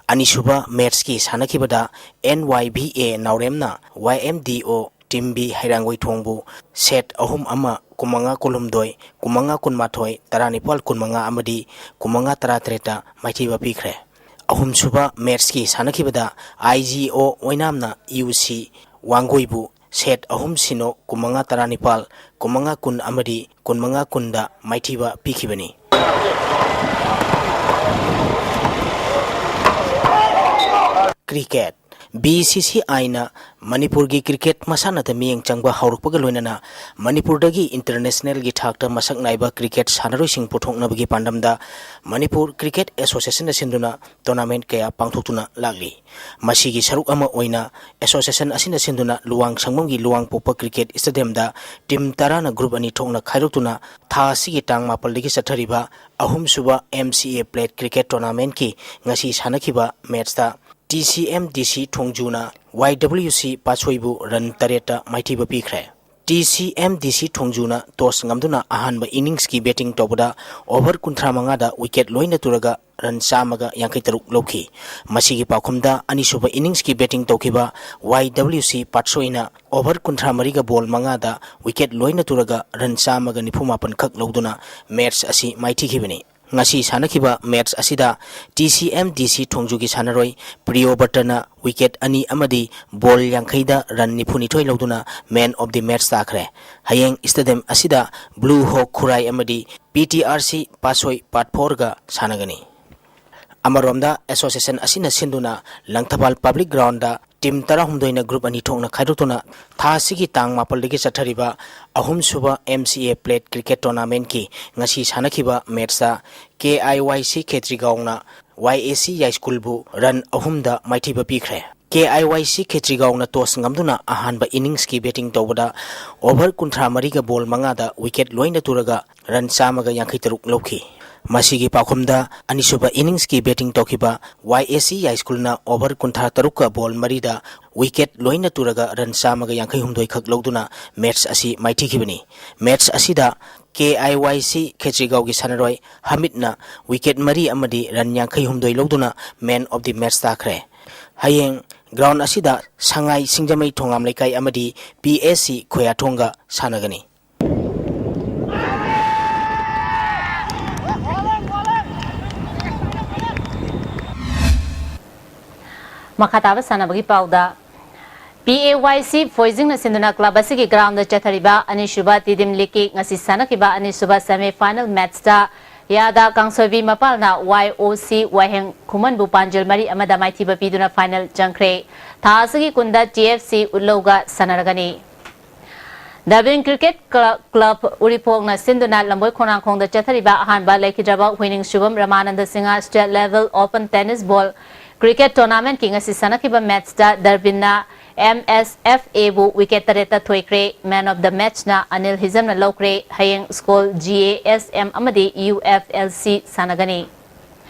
ꯑꯅꯤꯁꯨꯕ match ꯀꯤ ꯁꯥꯟꯅꯈꯤꯕꯗ N Y B A ꯅꯥꯎꯔꯦꯝꯅ Y M D O Team B ꯍꯩꯔꯥꯡꯒꯣꯏꯊꯣꯡꯕꯨ set ꯑꯍꯨꯝ ꯑꯃ, ꯀꯨꯟꯃꯉꯥ ꯀꯨꯟꯍꯨꯝꯗꯣꯏ, ꯀꯨꯟꯃꯉꯥ ꯀꯨꯟꯃꯥꯊꯣꯏ, ꯇꯔꯥꯅꯤꯄꯥꯜ ꯀꯨꯟꯃꯉꯥ ꯑꯃꯗꯤ ꯀꯨꯟꯃꯉꯥ ꯇꯔꯥꯇꯔꯦꯠꯇ ꯃꯥꯏꯊꯤꯕ ꯄꯤꯈ꯭ꯔꯦ꯫ ꯑꯍꯨꯝꯁꯨꯕ match ꯀꯤ ꯁꯥꯟꯅꯈꯤꯕꯗ I G O ꯑꯣꯏꯅꯥꯝꯅ U C ꯋꯥꯡꯒꯣꯏꯕꯨ set ꯑꯍꯨꯝ ꯁꯤꯅꯣ, ꯀꯨꯟꯃꯉꯥ ꯇꯔꯥꯅꯤꯄꯥꯜ, ꯀꯨꯟꯃꯉꯥ ꯀꯨꯟ ꯑꯃꯗꯤ ꯀꯨꯟꯃꯉꯥ ꯀꯨꯟꯗ ꯃꯥꯏꯊꯤꯕ ꯄꯤꯈꯤꯕꯅꯤ꯫ Cricket꯫ B C C I ꯅ ꯃꯅꯤꯄꯨꯔꯒꯤ cricket ꯃꯁꯥꯟꯅꯗ ꯃꯤꯠꯌꯦꯡ ꯆꯪꯕ ꯍꯧꯔꯛꯄꯒ ꯂꯣꯏꯅꯅ ꯃꯅꯤꯄꯨꯔꯗꯒꯤ international ꯒꯤ ꯊꯥꯛꯇ ꯃꯁꯛ ꯅꯥꯏꯕ cricket ꯁꯥꯟꯅꯔꯣꯏꯁꯤꯡ ꯄꯨꯊꯣꯛꯅꯕꯒꯤ ꯄꯥꯟꯗꯝꯗ ꯃꯅꯤꯄꯨꯔ Cricket Association ꯅ ꯁꯤꯟꯗꯨꯅ tournament ꯀꯌꯥ ꯄꯥꯡꯊꯣꯛꯇꯨꯅ ꯂꯥꯛꯂꯤ꯫ ꯃꯁꯤꯒꯤ ꯁꯔꯨꯛ ꯑꯃ ꯑꯣꯏꯅ association ꯑꯁꯤꯅ ꯁꯤꯟꯗꯨꯅ ꯂꯨꯋꯥꯡ ꯁꯪꯕꯝꯒꯤ ꯂꯨꯋꯥꯡꯄꯣꯛꯄ cricket stadium ꯗ team ꯇꯔꯥꯅ group ꯑꯅꯤ ꯊꯣꯛꯅ ꯈꯥꯏꯗꯣꯛꯇꯨꯅ ꯊꯥ ꯑꯁꯤꯒꯤ ꯇꯥꯡ ꯃꯥꯄꯜꯗꯒꯤ ꯆꯠꯊꯔꯤꯕ ꯑꯍꯨꯝꯁꯨꯕ M C A Plate Cricket Tournament ꯀꯤ ꯉꯁꯤ ꯁꯥꯟꯅꯈꯤꯕ match ꯇ T C M D C ꯊꯣꯡꯖꯨꯅ Y W C ꯄꯥꯠꯁꯣꯏꯕꯨ run ꯇꯔꯦꯠꯇ ꯃꯥꯏꯊꯤꯕ ꯄꯤꯈ꯭ꯔꯦ꯫ T C M D C ꯊꯣꯡꯖꯨꯅ toss ꯉꯝꯗꯨꯅ ꯑꯍꯥꯟꯕ innings ꯀꯤ batting ꯇꯧꯕꯗ over ꯀꯨꯟꯊ꯭ꯔꯥ ꯃꯉꯥꯗ wicket ꯂꯣꯏꯅ ꯇꯨꯔꯒ run ꯆꯥꯝꯃꯒ ꯌꯥꯡꯈꯩ ꯇꯔꯨꯛ ꯂꯧꯈꯤ꯫ ꯃꯁꯤꯒꯤ ꯄꯥꯎꯈꯨꯝꯗ ꯑꯅꯤꯁꯨꯕ innings ꯀꯤ batting ꯇꯧꯈꯤꯕ Y W C ꯄꯥꯠꯁꯣꯏꯅ over ꯀꯨꯟꯊ꯭ꯔꯥ ꯃꯔꯤꯒ ball ꯃꯉꯥꯗ wicket ꯂꯣꯏꯅ ꯇꯨꯔꯒ run ꯆꯥꯝꯃꯒ ꯅꯤꯐꯨ ꯃꯥꯄꯟ ꯈꯛ ꯂꯧꯗꯨꯅ match ꯑꯁꯤ ꯃꯥꯏꯊꯤꯈꯤꯕꯅꯤ꯫ ꯉꯁꯤ ꯁꯥꯟꯅꯈꯤꯕ match ꯑꯁꯤꯗ T C M D C ꯊꯣꯡꯖꯨꯒꯤ ꯁꯥꯟꯅꯔꯣꯏ ꯄ꯭ꯔꯤꯌꯣꯕ꯭ꯔꯇꯅ wicket ꯑꯅꯤ ꯑꯃꯗꯤ ball ꯌꯥꯡꯈꯩꯗ run ꯅꯤꯐꯨꯅꯤꯊꯣꯏ ꯂꯧꯗꯨꯅ man of the match ꯇꯥꯈ꯭ꯔꯦ꯫ ꯍꯌꯦꯡ stadium ꯑꯁꯤꯗ Blue Hawk ꯈꯨꯔꯥꯏ ꯑꯃꯗꯤ P T R C ꯄꯥꯠꯁꯣꯏ ꯄꯥꯠ four ꯒ ꯁꯥꯟꯅꯒꯅꯤ꯫ ꯑꯃꯔꯣꯝꯗ association ꯑꯁꯤꯅ ꯁꯤꯟꯗꯨꯅ ꯂꯪꯊꯕꯥꯜ public ground ꯗ ꯇꯤꯝ ꯇꯔꯥꯍꯨꯝꯗꯣꯏꯅ ꯒ꯭ꯔꯨꯞ ꯑꯅꯤ ꯊꯣꯛꯅ ꯈꯥꯏꯗꯣꯛꯇꯨꯅ ꯊꯥ ꯑꯁꯤꯒꯤ ꯇꯥꯡ ꯃꯥꯄꯜꯗꯒꯤ ꯆꯠꯊꯔꯤꯕ ꯑꯍꯨꯝꯁꯨꯕ M C A Plate Cricket Tournamentꯀꯤ ꯉꯁꯤ ꯁꯥꯟꯅꯈꯤꯕ ꯃꯦꯠꯁꯇ K I Y C ꯈꯦꯇ꯭ꯔꯤꯒꯥꯎꯅ Y A C ꯌꯥꯏꯁ꯭ꯀꯨꯜꯕꯨ ꯔꯟ ꯑꯍꯨꯝꯗ ꯃꯥꯏꯊꯤꯕ ꯄꯤꯈ꯭ꯔꯦ꯫ K I Y C ꯈꯦꯇ꯭ꯔꯤꯒꯥꯎꯅ ꯇꯣꯁ ꯉꯝꯗꯨꯅ ꯑꯍꯥꯟꯕ ꯏꯅꯤꯡꯁꯀꯤ ꯕꯦꯇꯤꯡ ꯇꯧꯕꯗ ꯑꯣꯚꯔ ꯀꯨꯟꯊ꯭ꯔꯥ ꯃꯔꯤꯒ ꯕꯣꯜ ꯃꯉꯥꯗ ꯋꯤꯀꯦꯠ ꯂꯣꯏꯅ ꯇꯨꯔꯒ ꯔꯟ ꯆꯥꯝꯃꯒ ꯌꯥꯡꯈꯩ ꯇꯔꯨꯛ ꯂꯧꯈꯤ꯫ ꯃꯁꯤꯒꯤ ꯄꯥꯎꯈꯨꯝꯗ ꯑꯅꯤꯁꯨꯕ ꯏꯅꯤꯡꯁꯀꯤ ꯕꯦꯇꯤꯡ ꯇꯧꯈꯤꯕ Y A C ꯌꯥꯏꯁ꯭ꯀꯨꯜꯅ ꯑꯣꯚꯔ ꯀꯨꯟꯊ꯭ꯔꯥ ꯇꯔꯨꯛꯀ ꯕꯣꯜ ꯃꯔꯤꯗ ꯋꯤꯀꯦꯠ ꯂꯣꯏꯅ ꯇꯨꯔꯒ ꯔꯟ ꯆꯥꯝꯃꯒ ꯌꯥꯡꯈꯩ ꯍꯨꯝꯗꯣꯏ ꯈꯛ ꯂꯧꯗꯨꯅ ꯃꯦꯠꯁ ꯑꯁꯤ ꯃꯥꯏꯊꯤꯈꯤꯕꯅꯤ꯫ ꯃꯦꯠꯁ ꯑꯁꯤꯗ K I Y C ꯈꯦꯇ꯭ꯔꯤꯒꯥꯎꯒꯤ ꯁꯥꯟꯅꯔꯣꯏ ꯍꯃꯤꯠꯅ ꯋꯤꯀꯦꯠ ꯃꯔꯤ ꯑꯃꯗꯤ ꯔꯟ ꯌꯥꯡꯈꯩ ꯍꯨꯝꯗꯣꯏ ꯂꯧꯗꯨꯅ Man of the Match ꯇꯥꯈ꯭ꯔꯦ꯫ ꯍꯌꯦꯡ ꯒ꯭ꯔꯥꯎꯟ ꯑꯁꯤꯗ ꯁꯉꯥꯏ ꯁꯤꯡꯖꯃꯩ ꯊꯣꯉꯥꯝ ꯂꯩꯀꯥꯏ ꯑꯃꯗꯤ P S C ꯈꯣꯌꯥꯊꯣꯡꯒ ꯁꯥꯟꯅꯒꯅꯤ꯫ ꯃꯈꯥ ꯇꯥꯕ ꯁꯥꯟꯅꯕꯒꯤ ꯄꯥꯎꯗ, P A Y C ꯐꯣꯏꯖꯤꯡꯅ ꯁꯤꯟꯗꯨꯅ ꯀ꯭ꯂꯕ ꯑꯁꯤꯒꯤ ꯒ꯭ꯔꯥꯎꯟꯗ ꯆꯠꯊꯔꯤꯕ ꯑꯅꯤꯁꯨꯕ ꯇꯤꯗꯤꯝ ꯂꯤꯒꯀꯤ ꯉꯁꯤ ꯁꯥꯟꯅꯈꯤꯕ ꯑꯅꯤꯁꯨꯕ ꯁꯦꯃꯤ ꯐꯥꯏꯅꯦꯜ ꯃꯦꯠꯁꯇ ꯌꯥꯗ ꯀꯥꯡꯁꯣꯏꯕꯤ ꯃꯄꯥꯜꯅ Y O C ꯋꯥꯍꯦꯡ ꯈꯨꯃꯟꯕꯨ ꯄꯥꯟꯖꯜ ꯃꯔꯤ ꯑꯃꯗ ꯃꯥꯏꯊꯤꯕ ꯄꯤꯗꯨꯅ ꯐꯥꯏꯅꯦꯜ ꯆꯪꯈ꯭ꯔꯦ꯫ ꯊꯥ ꯑꯁꯤꯒꯤ ꯀꯨꯟꯗ T F C ꯎꯠꯂꯧꯒ ꯁꯥꯟꯅꯔꯒꯅꯤ꯫ ꯗꯕꯤꯡ ꯀ꯭ꯔꯤꯀꯦꯠ ꯀ꯭ꯂ-, ꯀ꯭ꯂꯕ ꯎꯔꯤꯄꯣꯛꯅ ꯁꯤꯟꯗꯨꯅ ꯂꯝꯕꯣꯏ ꯈꯣꯡꯅꯥꯡꯈꯣꯡꯗ ꯆꯠꯊꯔꯤꯕ ꯑꯍꯥꯟꯕ ꯂꯩꯈꯤꯗ꯭ꯔꯕ ꯍꯨꯏꯅꯤꯡ Subham Ramananda Singh state level open tennis ball cricket ꯇꯣꯔꯅꯥꯃꯦꯟꯠꯀꯤ ꯉꯁꯤ ꯁꯥꯟꯅꯈꯤꯕ ꯃꯦꯠꯁꯇ ꯗꯔꯕꯤꯟꯅ M S F A ꯕꯨ ꯋꯤꯀꯦꯠ ꯇꯔꯦꯠꯇ ꯊꯣꯏꯈ꯭ꯔꯦ꯫ Man of the Match ꯅ ꯑꯅꯤꯜ ꯍꯤꯖꯝꯅ ꯂꯧꯈ꯭ꯔꯦ꯫ ꯍꯌꯦꯡ school G A S M ꯑꯃꯗꯤ U F L C ꯁꯥꯟꯅꯒꯅꯤ꯫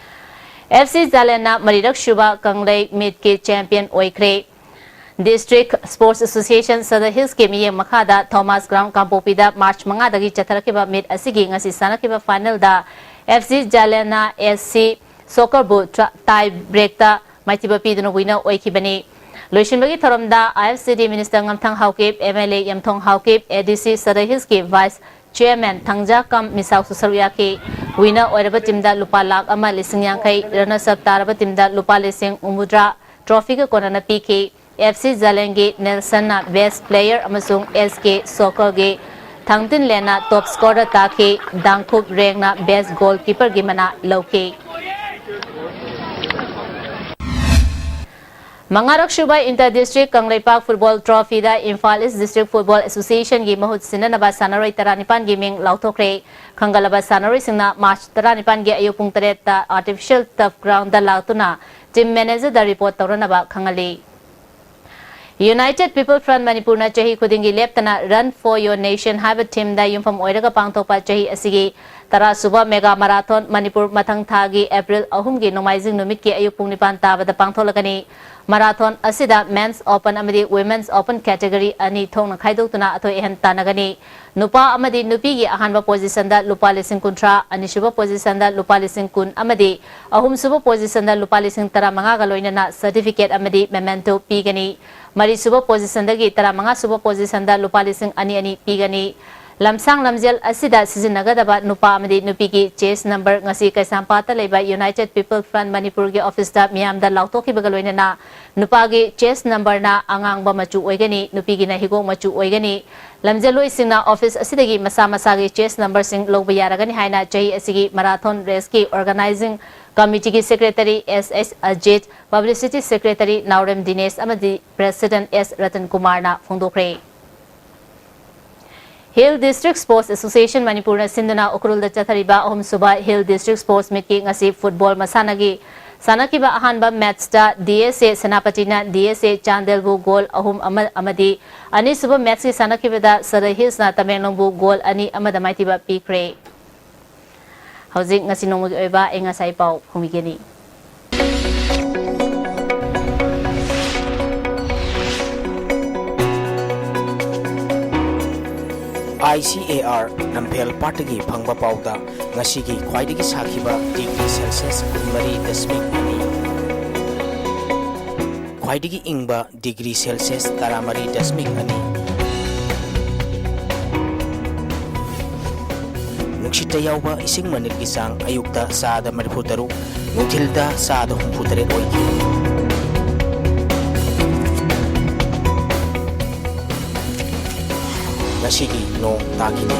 F C ꯖꯥꯂꯦꯟꯅ ꯃꯔꯤꯔꯛ ꯁꯨꯕ ꯀꯪꯂꯩ ꯃꯤꯠꯀꯤ ꯆꯦꯝꯄꯤꯌꯟ ꯑꯣꯏꯈ꯭ꯔꯦ꯫ District Sports Association ꯁꯗꯔ ꯍꯤꯜꯁꯀꯤ ꯃꯤꯠꯌꯦꯡ ꯃꯈꯥꯗ ꯊꯣꯃꯥꯁ ꯒ꯭ꯔꯥꯎꯟ ꯀꯥꯡꯄꯣꯛꯄꯤꯗ ꯃꯥꯔꯆ ꯃꯉꯥꯗꯒꯤ ꯆꯠꯊꯔꯛꯈꯤꯕ ꯃꯤꯠ ꯑꯁꯤꯒꯤ ꯉꯁꯤ ꯁꯥꯟꯅꯈꯤꯕ ꯐꯥꯏꯅꯦꯜꯗ F C ꯖꯥꯂꯦꯟꯅ S C ꯁꯣꯀꯔꯕꯨ ꯇ꯭ꯔ-, ꯇꯥꯏ ꯕ꯭ꯔꯦꯛꯇ ꯃꯥꯏꯊꯤꯕ ꯄꯤꯗꯨꯅ ꯋꯤꯟꯅꯔ ꯑꯣꯏꯈꯤꯕꯅꯤ꯫ ꯂꯣꯏꯁꯤꯟꯕꯒꯤ ꯊꯧꯔꯝꯗ I F C D minister ꯉꯝꯊꯪ Haokip, M L A Yamthong Haokip, A D C Sadar ꯍꯤꯜꯁꯀꯤ ꯚꯥꯏꯁ ꯆꯤꯌꯔꯃꯦꯟ ꯊꯪꯖꯥ ꯀꯝ ꯃꯤꯁꯥꯎꯁꯨ ꯁꯔꯨꯛ ꯌꯥꯈꯤ꯫ ꯋꯤꯟꯅꯔ ꯑꯣꯏꯔꯕ ꯇꯤꯝꯗ ꯂꯨꯄꯥ ꯂꯥꯈ ꯑꯃ ꯂꯤꯁꯤꯡ ꯌꯥꯡꯈꯩ, ꯔꯅꯔꯁ ꯑꯞ ꯇꯥꯔꯕ ꯇꯤꯝꯗ ꯂꯨꯄꯥ ꯂꯤꯁꯤꯡ ꯍꯨꯝꯐꯨꯇꯔꯥ ꯇ꯭ꯔꯣꯐꯤꯒ ꯀꯣꯟꯅꯅ ꯄꯤꯈꯤ꯫ F C ꯖꯥꯂꯦꯟꯒꯤ ꯅꯦꯜꯁꯟꯅ ꯕꯦꯁ ꯄ꯭ꯂꯦꯌꯔ ꯑꯃꯁꯨꯡ S K ꯁꯣꯀꯔꯒꯤ ꯊꯪꯇꯤꯟꯂꯦꯟꯅ ꯇꯣꯞ ꯁ꯭ꯀꯣꯔꯔ ꯇꯥꯈꯤ꯫ ꯗꯥꯡꯈꯨꯞ ꯔꯦꯡꯅ ꯕꯦꯁ ꯒꯣꯜ ꯀꯤꯄꯔꯒꯤ ꯃꯅꯥ ꯂꯧꯈꯤ꯫ ꯃꯉꯥꯔꯛ ꯁꯨꯕ Inter District Kangleipak Football Trophy ꯗ Imphal East District Football Association ꯒꯤ ꯃꯍꯨꯠ ꯁꯤꯟꯅꯅꯕ ꯁꯥꯟꯅꯔꯣꯏ ꯇꯔꯥꯅꯤꯄꯥꯟꯒꯤ ꯃꯤꯡ ꯂꯥꯎꯊꯣꯛꯈ꯭ꯔꯦ꯫ ꯈꯪꯒꯠꯂꯕ ꯁꯥꯟꯅꯔꯣꯏꯁꯤꯡꯅ March ꯇꯔꯥꯅꯤꯄꯥꯟꯒꯤ ꯑꯌꯨꯛ ꯄꯨꯡ ꯇꯔꯦꯠꯇ Artificial Turf Ground ꯗ ꯂꯥꯛꯇꯨꯅ Team Manager ꯗ report ꯇꯧꯔꯅꯕ ꯈꯪꯍꯜꯂꯤ꯫ United People Front ꯃꯅꯤꯄꯨꯔꯅ ꯆꯍꯤ ꯈꯨꯗꯤꯡꯒꯤ ꯂꯦꯞꯇꯅ Run for Your Nation ꯍꯥꯏꯕ theme ꯗ ꯌꯨꯝꯐꯝ ꯑꯣꯏꯔꯒ ꯄꯥꯡꯊꯣꯛꯄ ꯆꯍꯤ ꯑꯁꯤꯒꯤ ꯇꯔꯥ ꯁꯨꯕ Mega Marathon ꯃꯅꯤꯄꯨꯔ ꯃꯊꯪ ꯊꯥꯒꯤ April ꯑꯍꯨꯝꯒꯤ ꯅꯣꯡꯃꯥꯏꯖꯤꯡ ꯅꯨꯃꯤꯠꯀꯤ ꯑꯌꯨꯛ ꯄꯨꯡ ꯅꯤꯄꯥꯟ ꯇꯥꯕꯗ ꯄꯥꯡꯊꯣꯛꯂꯒꯅꯤ꯫ Marathon ꯑꯁꯤꯗ Men's Open ꯑꯃꯗꯤ Women's Open category ꯑꯅꯤ ꯊꯣꯛꯅ ꯈꯥꯏꯗꯣꯛꯇꯨꯅ ꯑꯊꯣꯏ ꯑꯍꯦꯟ ꯇꯥꯟꯅꯒꯅꯤ꯫ ꯅꯨꯄꯥ ꯑꯃꯗꯤ ꯅꯨꯄꯤꯒꯤ ꯑꯍꯥꯟꯕ position ꯗ ꯂꯨꯄꯥ ꯂꯤꯁꯤꯡ ꯀꯨꯟꯊ꯭ꯔꯥ, ꯑꯅꯤꯁꯨꯕ position ꯗ ꯂꯨꯄꯥ ꯂꯤꯁꯤꯡ ꯀꯨꯟ ꯑꯃꯗꯤ ꯑꯍꯨꯝꯁꯨꯕ position ꯗ ꯂꯨꯄꯥ ꯂꯤꯁꯤꯡ ꯇꯔꯥꯃꯉꯥꯒ ꯂꯣꯏꯅꯅ certificate ꯑꯃꯗꯤ memento ꯄꯤꯒꯅꯤ꯫ ꯃꯔꯤꯁꯨꯕ position ꯗꯒꯤ ꯇꯔꯥꯃꯉꯥꯁꯨꯕ position ꯗ ꯂꯨꯄꯥ ꯂꯤꯁꯤꯡ ꯑꯅꯤ ꯑꯅꯤ ꯄꯤꯒꯅꯤ꯫ ꯂꯝꯁꯥꯡ ꯂꯝꯖꯦꯜ ꯑꯁꯤꯗ ꯁꯤꯖꯤꯟꯅꯒꯗꯕ ꯅꯨꯄꯥ ꯑꯃꯗꯤ ꯅꯨꯄꯤꯒꯤ chest number ꯉꯁꯤ ꯀꯩꯁꯥꯝꯄꯥꯠꯇ ꯂꯩꯕ United People Front ꯃꯅꯤꯄꯨꯔꯒꯤ office ꯇ ꯃꯤꯌꯥꯝꯗ ꯂꯥꯎꯊꯣꯛꯈꯤꯕꯒ ꯂꯣꯏꯅꯅ ꯅꯨꯄꯥꯒꯤ chest number ꯅ ꯑꯉꯥꯡꯕ ꯃꯆꯨ ꯑꯣꯏꯒꯅꯤ, ꯅꯨꯄꯤꯒꯤꯅ ꯍꯤꯒꯣꯛ ꯃꯆꯨ ꯑꯣꯏꯒꯅꯤ꯫ ꯂꯝꯖꯦꯜꯂꯣꯏꯁꯤꯡꯅ office ꯑꯁꯤꯗꯒꯤ ꯃꯁꯥ ꯃꯁꯥꯒꯤ chest number ꯁꯤꯡ ꯂꯧꯕ ꯌꯥꯔꯒꯅꯤ ꯍꯥꯏꯅ ꯆꯍꯤ ꯑꯁꯤꯒꯤ marathon race ꯀꯤ organizing committee ꯒꯤ secretary S S Ajit, publicity secretary ꯅꯥꯎꯔꯦꯝ ꯗꯤꯅꯦꯁ ꯑꯃꯗꯤ president S ꯔꯇꯟ ꯀꯨꯃꯥꯔꯅ ꯐꯣꯡꯗꯣꯛꯈ꯭ꯔꯦ꯫ Hill District Sports Association ꯃꯅꯤꯄꯨꯔꯅ ꯁꯤꯟꯗꯨꯅ ꯎꯈ꯭ꯔꯨꯜꯗ ꯆꯠꯊꯔꯤꯕ ꯑꯍꯨꯝꯁꯨꯕ Hill District Sports Meet ꯀꯤ ꯉꯁꯤ football ꯃꯁꯥꯟꯅꯒꯤ ꯁꯥꯟꯅꯈꯤꯕ ꯑꯍꯥꯟꯕ match ꯇ D S A ꯁꯦꯅꯥꯄꯇꯤꯅ D S A ꯆꯥꯟꯗꯦꯜꯕꯨ goal ꯑꯍꯨꯝ ꯑꯃ ꯑꯃꯗꯤ ꯑꯅꯤꯁꯨꯕ match ꯀꯤ ꯁꯥꯟꯅꯈꯤꯕꯗ Sadar Hills ꯅ ꯇꯃꯦꯡꯂꯣꯡꯕꯨ goal ꯑꯅꯤ ꯑꯃꯗ ꯃꯥꯏꯊꯤꯕ ꯄꯤꯈ꯭ꯔꯦ꯫ ꯍꯧꯖꯤꯛ ꯉꯁꯤ ꯅꯣꯡꯃꯒꯤ ꯑꯣꯏꯕ ꯑꯏꯪ ꯑꯁꯥꯒꯤ ꯄꯥꯎ ꯐꯣꯡꯕꯤꯒꯅꯤ꯫ I C A R ꯂꯝꯐꯦꯜ ꯄꯥꯠꯇꯒꯤ ꯐꯪꯕ ꯄꯥꯎꯗ ꯉꯁꯤꯒꯤ ꯈ꯭ꯋꯥꯏꯗꯒꯤ ꯁꯥꯈꯤꯕ degree Celsius ꯀꯨꯟꯃꯔꯤ ꯗꯁꯃꯤꯛ ꯑꯅꯤ, ꯈ꯭ꯋꯥꯏꯗꯒꯤ ꯏꯪꯕ degree Celsius ꯇꯔꯥꯃꯔꯤ ꯗꯁꯃꯤꯛ ꯑꯅꯤ꯫ ꯅꯨꯡꯁꯤꯠꯇ ꯌꯥꯎꯕ ꯏꯁꯤꯡ ꯃꯅꯤꯜꯒꯤ ꯆꯥꯡ ꯑꯌꯨꯛꯇ ꯆꯥꯗ ꯃꯔꯤꯐꯨ ꯇꯔꯨꯛ, ꯅꯨꯡꯊꯤꯜꯗ ꯆꯥꯗ ꯍꯨꯝꯐꯨ ꯇꯔꯦꯠ ꯑꯣꯏꯈꯤ꯫ ꯉꯁꯤꯒꯤ ꯅꯣꯡ ꯇꯥꯈꯤꯗꯦ꯫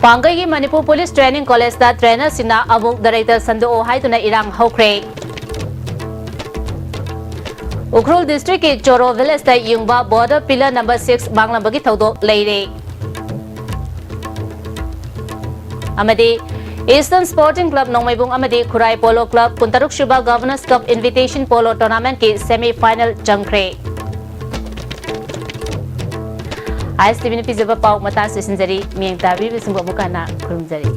ꯄꯥꯡꯒꯩꯒꯤ ꯃꯅꯤꯄꯨꯔ ꯄꯨꯂꯤꯁ ꯇ꯭ꯔꯦꯅꯤꯡ ꯀꯣꯂꯦꯖꯇ ꯇ꯭ꯔꯦꯅꯔꯁꯤꯡꯅ ꯑꯃꯨꯛ ꯗꯥꯏꯔꯦꯛꯇꯔ ꯁꯟꯗꯣꯛꯑꯣ ꯍꯥꯏꯗꯨꯅ ꯏꯔꯥꯡ ꯍꯧꯈ꯭ꯔꯦ꯫ ꯎꯈ꯭ꯔꯨꯜ ꯗꯤꯁꯇ꯭ꯔꯤꯛꯀꯤ ꯆꯣꯔꯣ ꯚꯤꯂꯦꯖꯇ ꯌꯨꯡꯕ ꯕꯣꯔꯗꯔ ꯄꯤꯂꯔ ꯅꯝꯕꯔ ꯁꯤꯛꯁ ꯃꯥꯡꯂꯝꯕꯒꯤ ꯊꯧꯗꯣꯛ ꯂꯩꯔꯦ꯫ ꯑꯃꯗꯤ ꯏꯁꯇꯔꯟ ꯁ꯭ꯄꯣꯔꯇꯤꯡ ꯀ꯭ꯂꯕ ꯅꯣꯡꯃꯩꯕꯨꯡ ꯑꯃꯗꯤ ꯈꯨꯔꯥꯏ ꯄꯣꯂꯣ ꯀ꯭ꯂꯕ ꯀꯨꯟꯇꯔꯨꯛ ꯁꯨꯕ ꯒꯚꯔꯅꯔꯁ ꯀꯞ ꯏꯟꯚꯤꯇꯦꯁꯟ ꯄꯣꯂꯣ ꯇꯣꯔꯅꯥꯃꯦꯟꯠꯀꯤ ꯁꯦꯃꯤ ꯐꯥꯏꯅꯦꯜ ꯆꯪꯈ꯭ꯔꯦ꯫ ꯑꯥꯏ ꯑꯦꯁ ꯇꯤ ꯚꯤꯅ ꯄꯤꯖꯕ ꯄꯥꯎ ꯃꯇꯥꯡ ꯂꯣꯏꯁꯤꯟꯖꯔꯤ꯫ ꯃꯤꯠꯌꯦꯡ ꯇꯥꯕꯤꯔꯤꯕꯁꯤꯡꯕꯨ ꯑꯃꯨꯛ ꯍꯟꯅ ꯈꯨꯔꯨꯝꯖꯔꯤ꯫